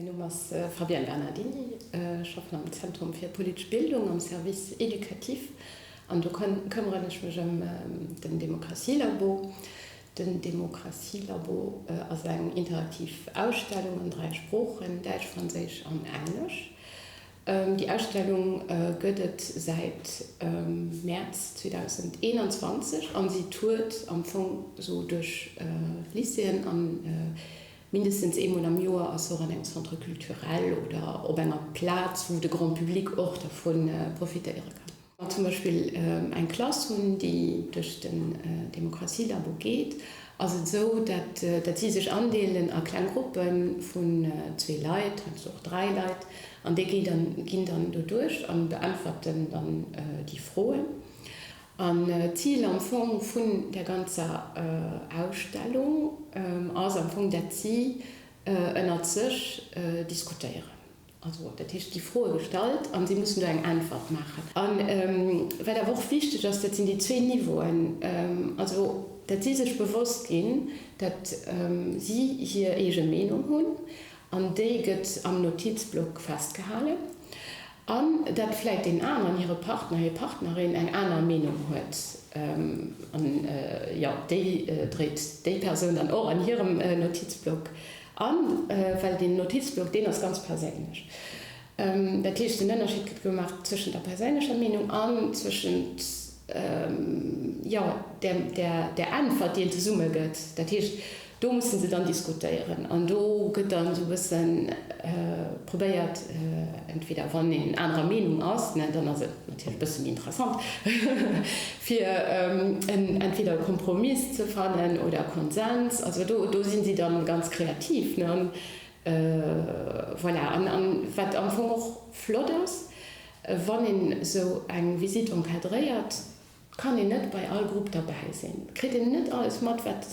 Mäin Numm ass Fabienne Bernardini, ech schaffen am Zentrum fir politesch Bildung am Service éducatif an do këmmeren ech mech ëm den Demokratielabo. Den Demokratielabo ass eng interaktiv Ausstellung an 3 Sproochen, Däitsch, Franséisch an Englesch. Déi Ausstellung gëtt et säit Mäerz 2021 an si tourt am Fong esou duerch d'Lycéeën an mindestens eemol am Joer ass se och an engem Centre culturel oder op enger Plaz, wou de Grand public och dervu profitéiere kann. Wa zum Beispill eng Klass hunn, déi duerch den Demokratielabo geet, ass et esou, datt si sech andeelen a kleng Gruppe vun zwee Leit, heiansdo och dräi Leit, an déi ginn dann doduerch a beäntwerten dann déi Froen. An d'Zil am Fong vun där ganzer Ausstellung ass am Fong, datt si ënnert sech diskutéieren. Also, dat heescht, et gi Froe gestallt a si mussen do eng Äntwert maachen. A wat awer och wichteg ass, dat sinn déi zwee Niveauen, also datt si sech bewosst ginn, datt si hir eege Meenung hunn an déi gëtt am Notizblock festgehalen, an datt vläicht deen aneren, hire Partner, hir Partnerin eng aner Meenung huet an, jo, déi dréit déi Persoun dann och an hirem Notizblock An well deen Notizblock, deen ass ganz perséinlech. Dat heescht, den Ënnerscheed gëtt gemaach zwëschent der perséinlecher Meenung an zwëschent, jo, där Äntwert, déi een zesumme gëtt. Dat heescht, do musse se dann diskutéieren an do gëtt dann esou e bësse probéiert, entweder wann een anerer Meenung ass, ne, dann ass et natierlech e bësse méi interessant, fir entweder e Kompromiss ze fannen oder Konsens. Also do, do sinn si dann ganz kreativ, ne. An voilà. An, an wat am Fong och flott ass, wann een esou eng Visite encadréiert, kann een net bei all Grupp derbäi sinn, kritt een net alles mat, wat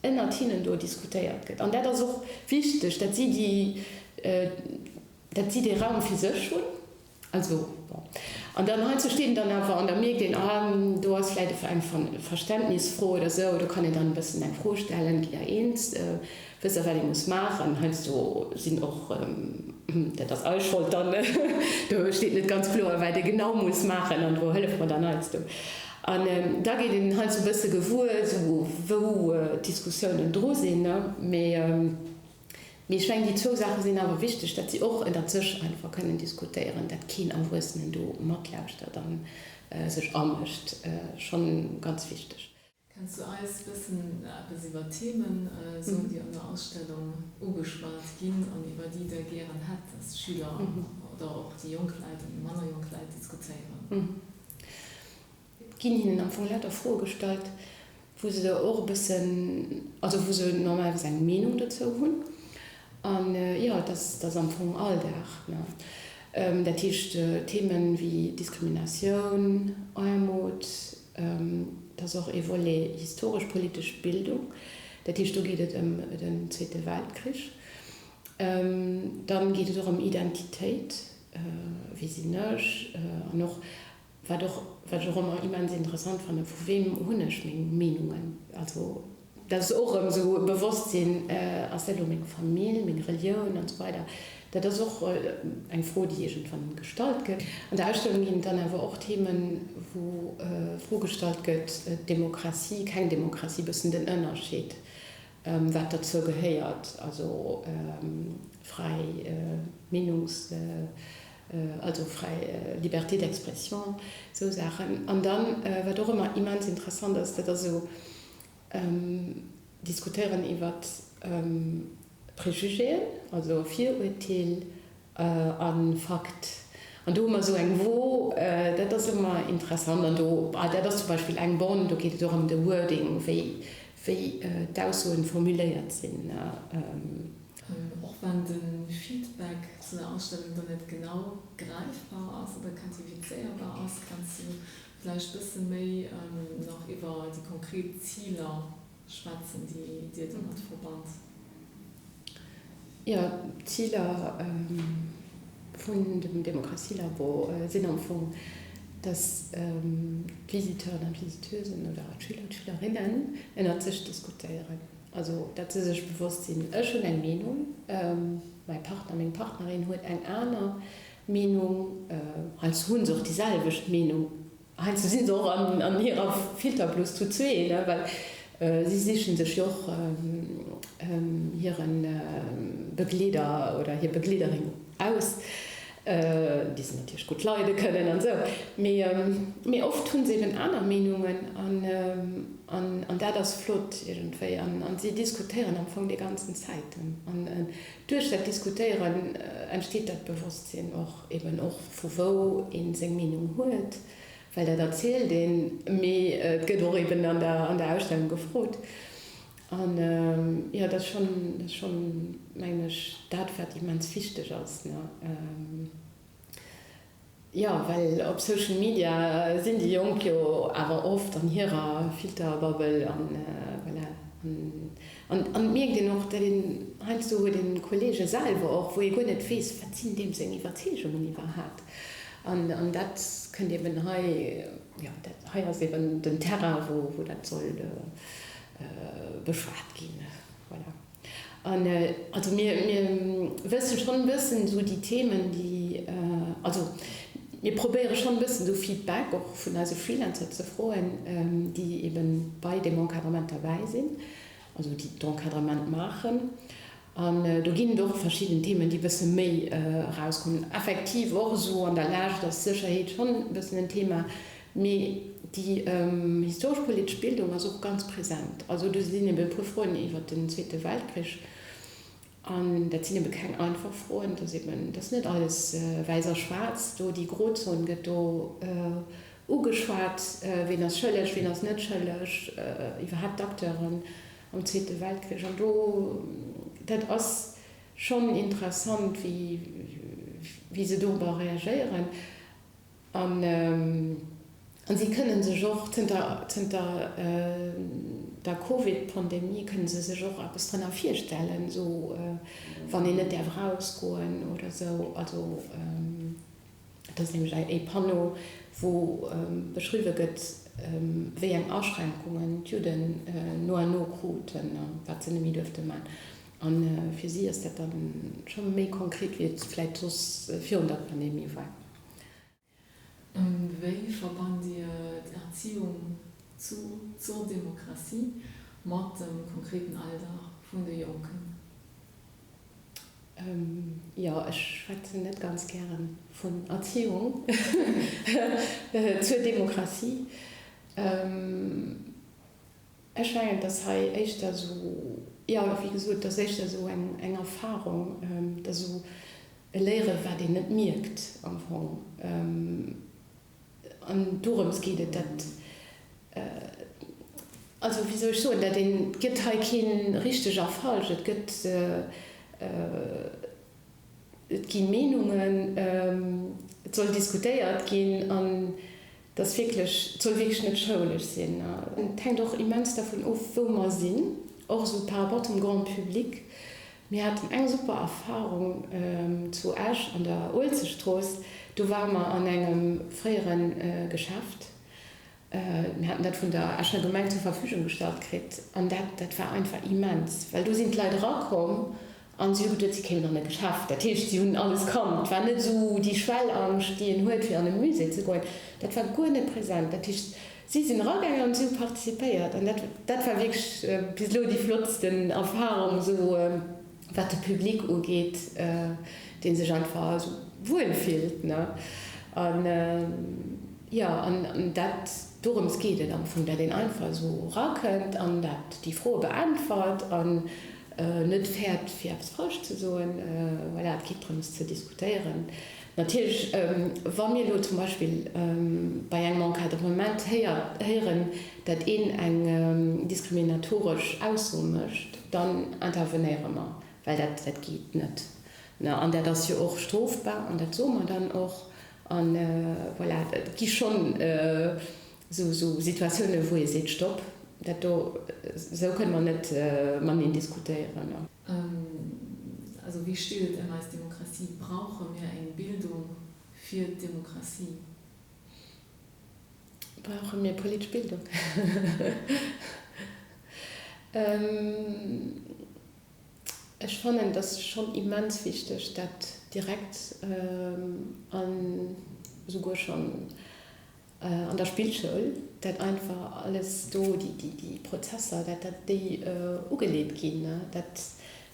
ënnert hinnen do diskutéiert gëtt. An dat ass och wichteg, datt si déi, datt si dee Raum fir sech hunn. Also, bon. An dann heiansdo steet een dann awer an da mierkt een, ah, do ass vläicht eng Verständnisfro oder esou, do kann een dann e bëssen eng Fro stellen, gitt Der eens, wësst Der, wat ee muss maachen? Heiansdo sinn och, dat ass eis Schold dann, do steet net ganz kloer, wat ee genau muss maachen an do hëlleft mer dann heiansdo. An da gétt een heiansdo e bësse gewuer, esou wou d'Diskussiounen dru sinn, ne. Mee. Mee ech mengen, déi zwou Saache sinn awer wichteg, datt si och ënnert sech einfach kënnen diskutéieren, datt keen Erwuessenen do matlauschtert a sech amëscht, schonn ganz wichteg. Kanns du eis bëssen eppes iwwer d'Themen soen, déi an der Ausstellung ugeschwat ginn an iwwer déi der gären hätt, datt d'Schüler oder och déi jonk Leit an déi manner jonk Leit diskutéieren? Et ginn hinnen am Fong lauter Froe gestallt, wou se och e bëssen, also wou se normalerweis eng Meenung dozou hunn. An jo, et ass, et ass am Fong Alldag, ne. Dat heescht, Themen wéi Diskriminatioun, Aarmut, et ass och ee Volet historesch-politesch Bildung, dat heescht, do geet et ëm den Zweete Weltkrich. Dann geet et och ëm Identitéit, wie sinn ech, an och Wat och, wat ech och ëmmer immens interessant fannen, vu weem hunn ech meng Meenungen? Also dat ass och erëm esou e Bewosstsinn, ass dat elo meng Famill, meng Relioun an esou weider. Dat ass och eng Fro, déi iergendwann gestallt gëtt. An der Ausstellung ginn et dann awer och Themen, wou d'Fro gestallt gëtt, Demokratie, keng Demokratie, bëssen den Ënnerscheed, wat derzou gehéiert, also fräi Meenungs-, also fräi Liberté d'expression, esou Saachen. An dann, wat och ëmmer immens interessant ass, dat ass esou diskutéieren iwwer Préjugéen, also Virurteel a Fakt. An do hu mer esou eng Wo, dat ass ëmmer interessant. An do, dat ass zum Beispill eng Borne, do geet et och ëm de Wording, wéi d'Aussoen formuléiert sinn. Och wann de Feedback zu der Ausstellung dann net genau gräifbar ass oder quantifizéierbar ass, kanns du vläicht bësse méi nach iwwer déi konkret Ziler schwätzen, déi Dir domat verbannt? Jo, d'Ziler vun dem Demokratielabo sinn am Fong, dass d'Visiteuren an d'Visiteusen oder d'Schüler, d'Schülerinnen ënnert sech diskutéieren. Also dat se sech bewosst sinn, ech hunn eng Meenung, mäi Partner, meng Partnerin huet eng aner Meenung, heiansdo hu se och déi selwecht Meenung, heiansdo si se och an hirer Filterblos zu zwee, well si siche sech jo och hire Begleeder oder hir Begleederin aus, déi se natierlech gutt leide kënnen an esou, mee oft hu se eben aner Meenungen an dat ass flott iergendwéi an si diskutéieren am Fong déi ganzen Zäiten an duerch dat Diskutéieren entsteet dat Bewosstsinn och eben och vu wou ee seng Meenung huet, well dat erzielt een, mee et gëtt och eben an der Ausstellung gefrot. An jo, dat ass schonn, dat ass schonn, mengen ech, dat, wat immens wichteg ass, ne. Jo, well op Social Media sinn déi Jonk jo awer oft an hirer Filterbubble an voilà. An an et mierkt een och, dat een heiansdo huet een Kollege selwer och, wou ee guer net weess, wat sinn deem seng Iwwerzeegungen iwwerhaapt. An an dat kënnt eben hei, jo, dat hei ass eben den Terrain, wou wou dat soll beschwat ginn. Voilà. An also mir, mir wësse schonn e bëssen esou déi Themen, déi, also mir probéiere schonn e bëssen esou Feedback och vun eise Freelancer ze froen, déi eebe bei deem Encadrement derbäi sinn, also déi d'Encadrement maachen. An do ginn et och verschidden Themen, déi e bësse méi erauskommen. Effektiv och esou an der Lescht ass Sécherheet schonn e bëssen en Thema, mee déi historesch-politesch Bildung ass och ganz present. Also do sinn ebe e puer Froen iwwert den Zweete Weltkrich an dat sinn ebe keng einfach Froen. Dat ass eben, dat ass net alles wäiss a schwaarz do. Déi Grozon gëtt do ugeschwat, ween ass schëlleg, ween ass net schëlleg, iwwerhaapt d'Acteuren am Zweete Weltkrich. An do, dat ass schonn interessant, wéi, wéi se dorobber reagéieren. An, an si kënne sech och, zënter, zënter der Covid-Pandemie kënne se sech och eppes drënner virstellen, esou wann een net däerf erausgoen oder esou. Also et ass nämlech e Panneau, wou beschriwwe gëtt, wéi eng Aschränkungen d'Judden no an no kruten a wat se net méi duerfte man. A fir si ass dat dann scho méi konkret, wéi et vläicht soss virun der Pandemie war. Wéi verbannt Dir d'Erziehung zu zur Demokratie mat dem konkreten Alldag vun de Jonken? Jo, ech schwätzen net ganz gären vun Erziehung zur Demokratie. Ech mengen, et ass hei éischter esou, jo, wéi gesot, et ass éischter esou eng Erfahrung, et ass esou e Léieren, wat een net mierkt am Fong. An dorëms geet et, dat, also wéi soll ech soen, dat een, et gëtt hei kee richteg a falsch, et gëtt, et gi Meenungen, et soll diskutéiert ginn an et ass wierklech, et soll wierklech net schoulesch sinn. Et hänkt och immens dervun of, wou mer sinn, och esou par rapport zum Grand public. Mir haten eng super Erfahrung zu Esch an der Uelzechtstrooss. Do ware mer an engem fréiere Geschäft. Mir haten dat vun der Escher Gemeng zur Verfügung gestallt kritt an dat, dat war einfach immens, well do sinn d'Leit erakomm an si hu geduet, si kéimen an e Geschäft. Dat heescht, si hunn alles kannt. Et war net esou déi Schwellangscht, déi een huet, fir an e Musée ze goen. Dat war guer net present. Dat heescht, Si sinn eragaangen an si hu participéiert an dat dat war wierklech bis elo déi flottsten Erfarung esou wat de Public ugeet, dee sech einfach esou wuel fillt ne. An jo an dat dorëms geet et am Fong, dat een einfach esou erakënnt an dat déi Froe beäntwert an net fäert fir eppes falsch ze soen. Voilà, et geet drëms ze diskutéieren. Natierlech, wa mir elo zum Beispill bei engem Encadrement héieren, dat een eng diskriminatoresch Ausso mécht, dann intervenéiere mer, well dat dat geet net. An dat ass jo och strofbar an dat soe mer dann och. An voilà, et gi schonn esou Situatiounen, wou ee seet, Stopp, dat do, esou kënne mer net mateneen diskutéieren. Also wéi steet et ëm eis Demokratie? Brauche mir eng Bildung fir d'Demokratie? Brauche mir politesch Bildung? Ech fannen, et ass schonn immens wichteg, dat direkt an esouguer schonn an der Spillschoul, dat einfach alles do, déi Prozesser, dat dat déi ugeleet ginn, dat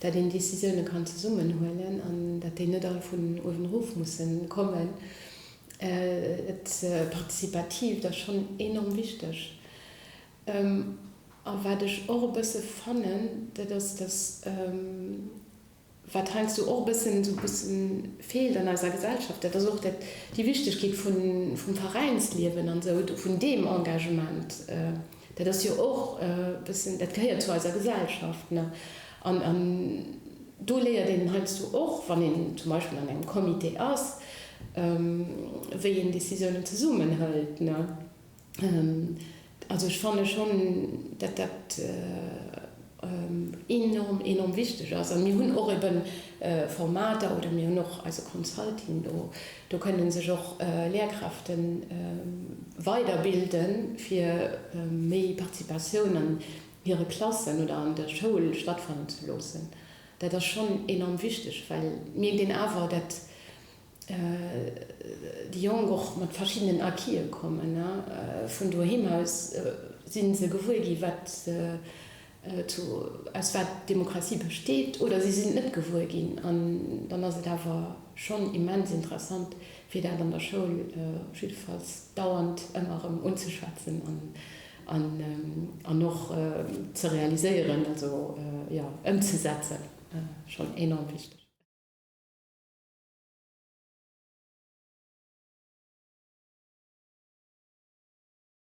dat een Décisioune kann zesummen huelen an dat déi net all vun uewen erof mussen kommen. Dat Participatiivt ass schonn enorm wichteg. A wat ech och e bësse fannen, dat ass, dass, wat heiansdo och e bëssen, esou e bësse feelt an eiser Gesellschaft, dat ass och dat, déi Wichtegkeet vun, vum Veräinsliewen an esou, vun deem Engagement. Dat ass jo och e bëssen, dat gehéiert zu eiser Gesellschaft, ne? An, an do léiert een heiansdo och, wann een zum Beispill an engem Comité ass, wéi een Décisiounen zesummen hëlt, ne? Also ech fanne schonn, datt dat enorm, enorm wichteg ass. A mir hunn och ebe Formater oder mir hunn och eise Consulting do. Do kënne sech och Lehrkräfte weiderbilden, fir méi Participatioun an hire Klassen oder an der Schoul stattfannen ze loossen. Dat ass schonn enorm wichteg, well et mierkt een awer, datt déi Jonk och mat verschiddenen Acquisen kommen. Vun doheem aus si se gewuer gi wat zu aus wat Demokratie besteet oder si sinn et net gewuer ginn. An dann ass et awer schonn immens interessant, fir dat an der Schoul jiddefalls dauernd ëmmer erëm unzeschwätzen an an och ze realiséieren, also jo ëmzesetzen. Schonn enorm wichteg.